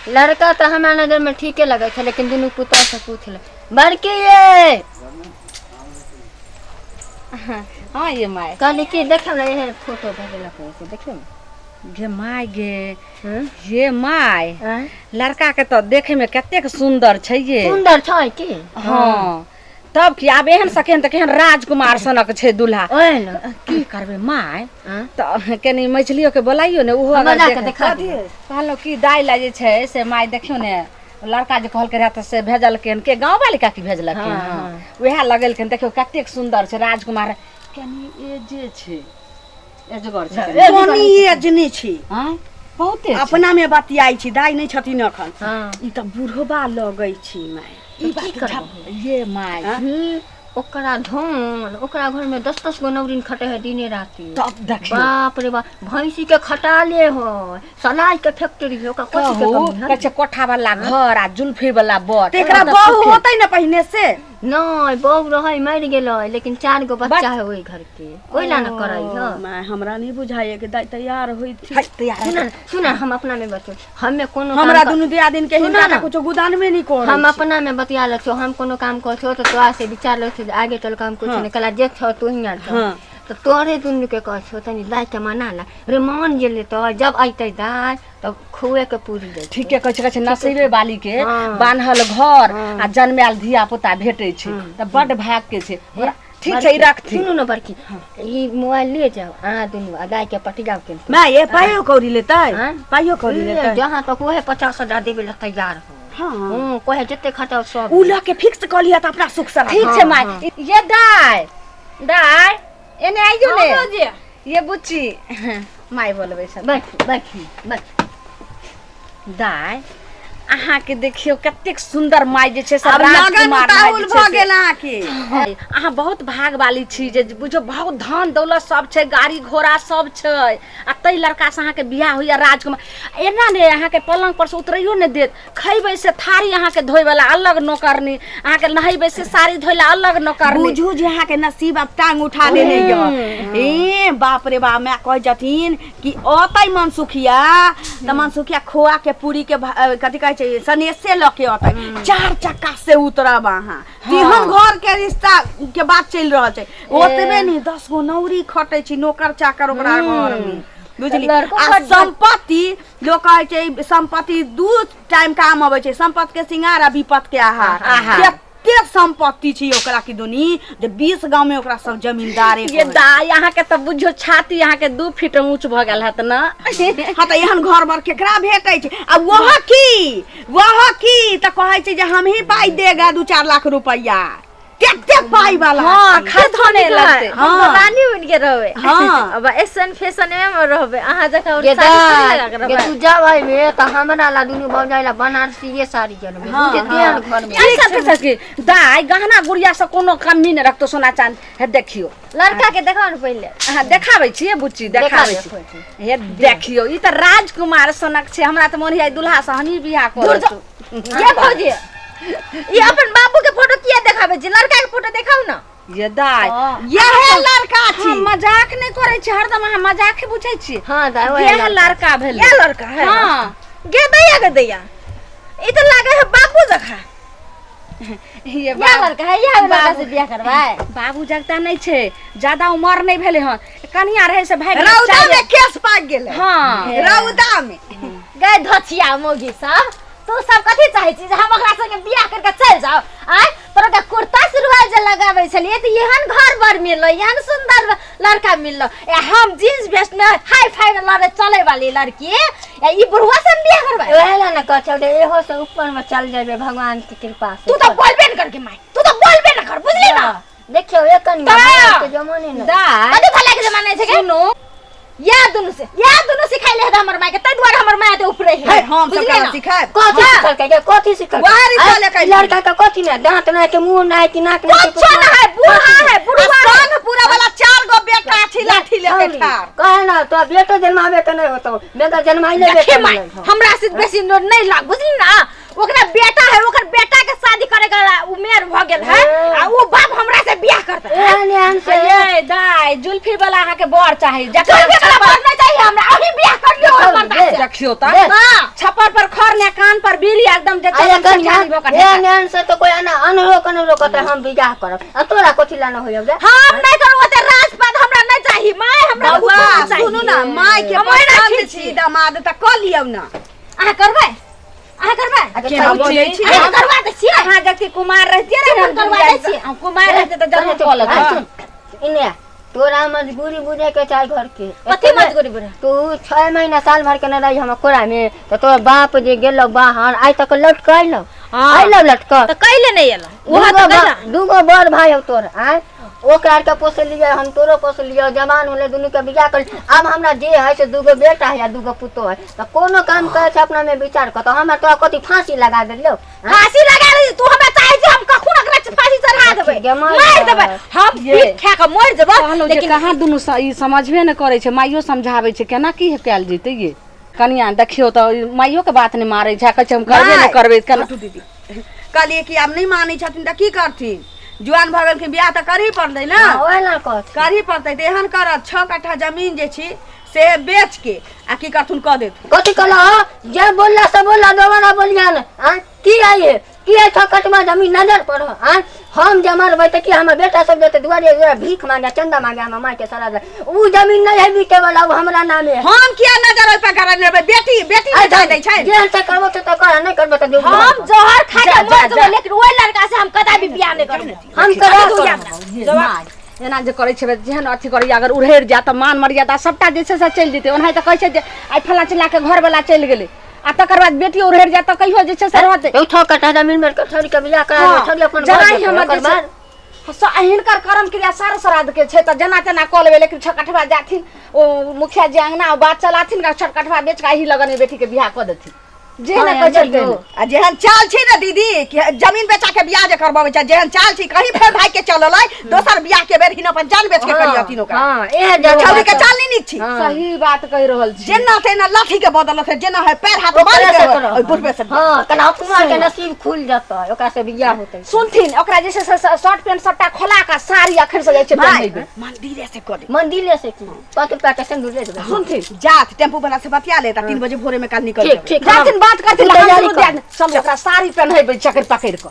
लड़का तऽ हमरा नजर में ठीके लगै छै, लेकिन दुनू पुतोह से पूछ ले। बड़की ये। हाँ ये my. कहली कि देखब ने, एहन फोटो भेजलक है से देखियौ ने। गे my गे। हम्म? ये my. आँय? लड़का के तऽ देखे में कतेक सुंदर छै ये। सुन्दर छै की? हाँ, तब की आब एहन सकेहन तऽ केहन राजकुमार सनक छै दूल्हा। ओए ने। की करबै my? आँय? तऽ कनि मछलियो के बोलाइयो ने, ओहो हमरा अगर के देखे। देखा दियौ। कहलहुँ कि दाइ लए जे छै से my देखियौ ने, लड़का जे कहलकै रहए तऽ से भेजलखिन के गाँव वाली काकी भेजलखिन। हाँ, हँ। हाँ। उएह लगेलखिन, देखियौ कतेक सुन्दर छै राजकुमार। कनि एजे छै, एजगर छै कनि। कनि एज नहि छै। आँय? बहुते छै। अपना में बतियाइ छी, दाइ नहि छथिन एखन। हाँ। ई तऽ बुढ़बा लगै छी my. ई की करबै? ये my. हाँ? ओकरा धन, ओकरा घर में 10-10 गो नौरिन खटे है दिने राति। तब देखियौ। बाप रे बाप, भैंसी के खटा ले हो, सलाई के फैक्ट्री है, ओकरा कथी के कहू, कमी है? कहै छै कोठा वाला घर आ जुल्फी वाला बर। तऽ एकरा तऽ बहू सुखे। होतै ने पहिने से? नहीं, बहू रहै मरि गेलै, लेकिन 4 गो बच्चा है ओहि घर के, ओहि ला न करै है। My, हमरा नहीं बुझाइए कि दाइ तैयार होइत। है, तैयार। सुन न, सुन न, हम अपना में बचो, हमे कोनो काम हमरा दुनू दियादिन के सुन हिनका न। तऽ कुछो गुदान में नहीं करै हम छी। अपना में बतिया लै छियौ, हम कोनो काम करै छियौ तऽ तोरा से विचार लै छियौ जे आगे चल के हम कुछ हाँ। नहि कला जे छौ तू ही आर छौ। हाँ। तऽ तोरे दुनू के कहै छियौ तनी दाइ के मना ला रे, मान गेलै तऽ जब अयतै दाइ तब खुए के पूरी दै। ठीके कहै छै, कहै छै नसीबे वाली के हाँ। बान्हल घर हाँ। आ जन्मायल धिया पुता भेटै छै, तऽ बड्ड भाग के छै ओकरा। ठीक छै, ई रखथिन। सुनू ने बड़की, ई मोबाइल ले जाओ अहाँ दुनू आ दाइ के पटियाओ के। My, ये पाइयो कौड़ी लेतै? हाँ? पाइयो कौड़ी लेतै? जहाँ तक ओहे 50,000 देबे ला तैयार हो। हाँ। हूँ, कहे जते खटाओ सब। उ लऽ के फिक्स कऽ लिअ तऽ अपना सुख से। ठीक छै my. ये दाइ, दाइ एने आइयो ने। हाँ, भौजी। ये बुच्ची, my बोलबै छथिन। बैठ बैठ बैठ। दाइ, अहाँके देखियौ कतेक सुन्दर my जे छै से आब लगन राजकुमार my उताहुल जे छै भऽ से। गेल अहाँके। अहाँ बहुत भागवाली छी जे बुझियौ बहुत धन दौलत सब छै, गाड़ी घोड़ा सब छै, आ ताहि लड़का से अहाँके बियाह होइया राजकुमार। एना ने अहाँके पलंग पर से उतरैयो नहि देत, खैबै से थारी अहाँके धोइ वाला अलग नौकरनी, अहाँके नहेबै से साड़ी धोइ ला अलग नौकरनी। बुझू जे अहाँके नसीब आब टांग उठा लेने यऽ। ए बाप रे बाप, my कहै छथिन कि अतै मनसुखिया तऽ मनसुखिया खोआ के पूरी के कथी कहै छै सनेसे लऽ के अतै, 4 चक्का से उतरब अहाँ। तेहन घर के रिश्ता के बात चलि रहल छै। ओतबे नहि, 10 गो नौरी खटै छी, नौकर चाकर ओकरा घर में, बुझली? लड़को आ बड- संपत्ति लोक कहै छै संपत्ति 2 टाइम काम अबै छै, संपत्ति के श्रृंगार आ विपत के आहार। आहार। कते संपत्ति छै ओकरा की दुनी जे 20 गांव में ओकरा सब जमींदारे ये कहै। दाइ, अहाँके तऽ बुझियौ छाती अहाँके 2 फीट ऊँच भऽ गेल हत ने। हाँ, तऽ एहन घर बर केकरा भेटै छै? आ वह की, वह की तऽ कहै छै जे हमही पाइ देगा 2-4 लाख रुपैआ, कते पाइ वाला। हाँ, खर्चो नहि लगतै। हम हाँ। तऽ रानी बनि के रहबै। हाँ। अब ऐसन फैशन में रहबै, अहाँ जकाँ गे साड़ी थोड़ी दाइ, लगा के गे रहबै। तू जब अयबे तऽ हमरा ला दुनू भौजाइ ला बनारसीए साड़ी जनबै। हाँ, बुझे हाँ। तेहन घर में। ऐसा फैशन के दाइ गहना गुड़िया से कोनो कमी नहि रखतो, सोना चांदी। हे देखियौ लड़का के देखाउ ने पहिले। अहाँ देखाबै छियै बुच्ची, देखाबै देखा छी। देखो। हे देखियौ, ई तऽ राजकुमार सनक छै। हमरा तऽ मोन होइया दुल्हा से हमही बियाह दूर करब। जाउ। ये भौजी, ई अपन बाबू के फोटो किया देखाबै छी? लड़का के फोटो देखाउ ने। ये दाइ, यहे लड़का छी। हम मजाक नहि करै छी, हरदम अहाँ मजाके बुझै छी। हाँ दाइ, ओहे यह लड़का। लड़का भेलै। यह लड़का है। हाँ। गे दैया, गे दैया, ई तऽ लागे है बाबू जखा। ये यह बाबू- लड़का है, यह लड़का बाबू- से बियाह करबै। बाबू जगता नहि छै, ज्यादा उमर नहि भेलै हन, कनिया रहै से भागि गेलै, रौदा चारि- में केस पाकि गेलै। हाँ। रौदा में। गै धोछिया मौगी सब, तू सब कथी चाहै छी जे हम ओकरा संगे बियाह करके चलि जाउ? आँय, तोरा के कुर्ता सुरवाल जे लगाबै छलियै तऽ एहन घर बर मिललो, एहन सुंदर लड़का मिललो, ए हम जींस वेस्ट में हाई फाई में लड़े चले वाली लड़की, ए ई बुढ़वा से हम बियाह करबै? ओहे ला ने कहै छौ जे इहो से ऊपर में चल जेबै भगवान के कृपा से। तू तऽ बोलबे न कर के my, तू तऽ बोलबे न कर, बुझली ना? देखियौ एक कनिया तऽ- के जमाने ने। दाइ, कथी भला के जमाना छै गे? सुनू, या दुनू से, या दुनू सिखाइले है हमर माय के, ताहि दुआरे हमर माय ते उपरे है। है, हम सब बुझलियै केना ना? सिखायब? कथी सिखलकै गे? कथी सिखलकै? वएह रिश्ता आँय, लऽ के लड़का के कथी नहि, दाँत नहि के मुँह नहि कि नाक नहि के कुछो ना है, बूढ़ा है, बुढ़वा है। संग पूरा वाला 4 गो बेटा छी लाठी लेके ठाड़। कहे ना तो बेटो जन्माबे के नहीं होतो, बेटा जन्माइले देखी बेटा माय, नहीं हो। हमरा से बेसी नहीं लाग, बुझली ना? ओकरा बेटा है, ओकर बेटा के शादी करे के उमेर भ गेल है, आ उ बाप हमरा से बियाह करतै। एहन एहन से ये दाइ, जुल्फी वाला अहाँके बर चाही, जकरा जुल्फी वाला बर नहीं चाहिए हमरा, अभी बियाह कर लियो ओकर मर्दा से। देखियौ तऽ हाँ। छप्पर पर खर ने कान दलान पर बीड़ी एकदम जे अरे चलन कन्या छाली भऽ कऽ एहन एहन से तो कोई अना अनरो कनरो कहते हम बियाह करब आ तोरा कथी ला न होय रे? हम नहीं करू ओते राजपाट, हमरा नहीं चाही my, हमरा बौआ कुछो नहीं चाही। सुनू ना, माय के हम ओहिना पसंद ठीक छी दामाद तऽ कऽ लियौ ना। अहाँ करबै? अहाँ करबै? अच्छा, केना बजै छी? अहाँ करवा दै छियै? अहाँ जबकि कुमार रहितियै ने, हम करवा दै छियै। हम कुमार रहते तऽ जरूर कऽ लेतै। सुन, इने आ, तोरा मजबूरी बुझे के चाही घर के। कथी मजबूरी बुझे? तू 6 महीना साल भर के न रही हम कोरा में, तो तोर बाप जे गेलो बाहर आइ तक लौट के अइलो? हाँ। अइलो लौट के? तऽ कैले नहीं एलो उहाँ? दूगो तऽ कैला दूगो बड़ भाई हो तोर, आय ओकरा आर के पोस लियो, हम तोरो पोस लियो, जवान होले दुनू के बियाह कर। अब हमरा जे है से दूगो बेटा है या दूगो पुतोह है, तऽ कोनो काम करे छै अपना में विचार कर, तऽ हमरा तोरा कथी फांसी लगा देलियो? फांसी लगा ले तू। हमरा चाहे छी हम कखन ओकरा फांसी चढ़ा देबै, गे माय। मारि देबै हम, ये। पीठ खा के मरि जेबै। कहलहुँ जे लेकिन कहाँ दुनू ई समझबे नहि करै छै, माइयो समझाबै छै, केना की कयल जेतै ये कनिया? देखियौ तऽ ई माइयो के बात नहि मारै छै, कहै छै हम करबे नहि करबै केना। हटू दीदी, कहलियै कि आब नहि मानै छथिन तऽ की करथिन? जुआन भऽ गेलखिन, बियाह तऽ करही पड़तै ने। ओहे ना कहत। करही पड़तै तऽ एहन करत, 6 कट्ठा जमीन जे छी से बेच के आ की करथुन कऽ देथुन। कथी कहला हो? जे बोलला से बोलला, दोबारा बोलिया न। आँ की आई है, की है 6 कटवा जमीन नजर पर हो? आँ हम जे मरबै तऽ की हमर बेटा सब जेतै दुआरे दुआरे भीख मांगे, चंदा मांगे? हमर माय के सरा दे, उ जमीन नहीं है बीते वाला, उ हमरा नामे है। हम किया नजर ओहि पर करल लेबै? बेटी बेटी नहि जाय दै छै। जे से करबो तऽ कर, नहीं करबो तऽ जो। हम जहर खा के जा, मर जा। जेबै, लेकिन ओहि लड़का से हम कदापि बियाह नहीं करबै। हम करब। ये माय, एना जे करै छै, जेहन अथी करैया, अगर उड़ेर जाय तऽ मान मर्यादा सबटा जे छै से चलि जेतै। ओनाहि तऽ कहै छै जे आइ फल्लाँ चिल्लाँ के घरवला चलि गेलै, आ तकर बाद बेटी उड़ेर जाय तऽ कहियो जे छै से रहतै? 6 कट्ठा जमीन में छोड़ के बियाह करा हाँ, छोड़ अपन घर जेनाहि जेतै, हमर ओकर जे छै- बाद हिनकर कर्म क्रिया सारा श्राद्ध के छै तऽ जेना तेना कऽ लेबै, लेकिन 6 कठवा जाथिन ओ मुखिया जी अंगना, ओ बात चलाथिन, 6 कठवा बेच कऽ एही लगन में बेटी के बियाह कऽ देथिन, जे हाँ, ने कहै छै जइयो। तेहने। आ जेहन चाल छै ने दीदी, कि जमीन बेचा के बियाह जे करबाबै छै, जेहन चाल छै, कहीं फेर भाई के चलल है दोसर बियाह के बेर, हिन अपन जान बेच के करियथिन ओकरा। हाँ, एह जरूर। छौरी के चाल नहीं नीक छी। हाँ। सही बात कहि रहल छी। जेना तेना लाठी के बदलत है, जेना है पैर हाथ बांध ओकरा के से करब। ओहि बुढ़बे से। हाँ, कना कुमार के नसीब खुल जतै, ओकरा से बियाह होतै। सुनथिन, ओकरा जे छै से शर्ट पेंट सबटा खोला कऽ साड़ी अखन से जाइ छै माय, पहिनेबै। मंदिरे से कऽ दे। मंदिरे से की, 5 रुपया के सिंदूर ले देबै। सुनथिन। जात टेम्पू वाला से बतिया ले, 3 बजे भोरे में काल निकल ठीक जेबै। ठीक। जाथिन बात करथिन, तैयारी हम दुनू कर। दियाद चलू, ओकरा साड़ी पहिनेबै चकरि पकड़ि कऽ।